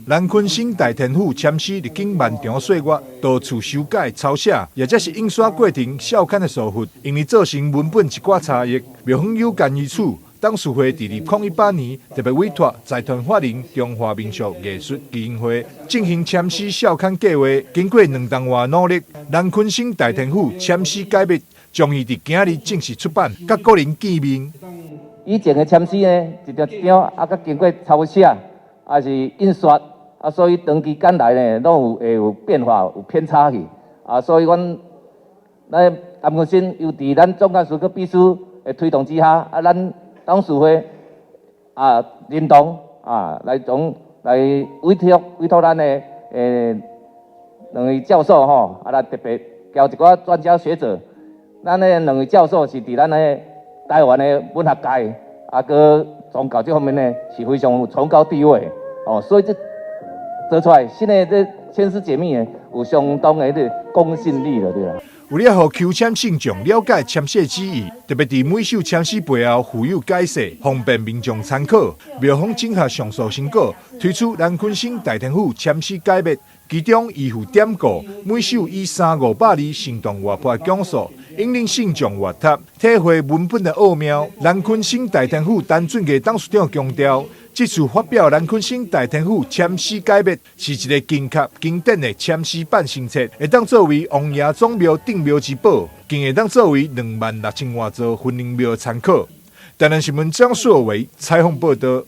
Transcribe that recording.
南鯤鯓大天府籤詩歷經漫長歲月，多次修改、抄寫，抑者是印刷過程校勘的疏忽，因而造成文本一寡差異。廟方有鑑於此，董事會佇2018年特別委託財團法人中華民俗藝術基金會進行籤詩校勘計劃。經過2冬外努力，南鯤鯓大天府籤詩解密終於佇今日正式出版，佮國人見面。以前的籤詩呢，一張一張，啊，閣經過抄寫，抑是印刷，啊，所以長期間來呢，攏有會有變化，有偏差去。啊，所以阮咱南鯤鯓又佇咱總幹事閣秘書的推動之下，啊，咱董事會啊，認同啊，來總來委託咱的兩位教授吼，啊，來特別交一寡專家學者。咱的兩位教授是佇咱的台灣的文學界，啊，閣宗教這方面呢，是非常有崇高地位哦，所以這做出來新的這籤詩解密呢，有相當的這公信力了，對啦。為了予求籤信眾了解籤詩旨意，特別佇每首籤詩背後附有解釋，方便民眾參考。廟方整合上述成果，推出南鯤鯓大天府籤詩解密，其中依附典故，每首以三五百字生動活潑的講述，引領信眾閱讀，體會文本的奧妙。南鯤鯓大天府陳俊義董事長強調，這次發表南鯤鯓大天府籤詩解密，是一个精確經典的籤詩半成冊，會當作為王爺祖廟鎮廟之寶，更會當作為26,000外座分靈廟參考。台南新聞張碩偉採訪報導。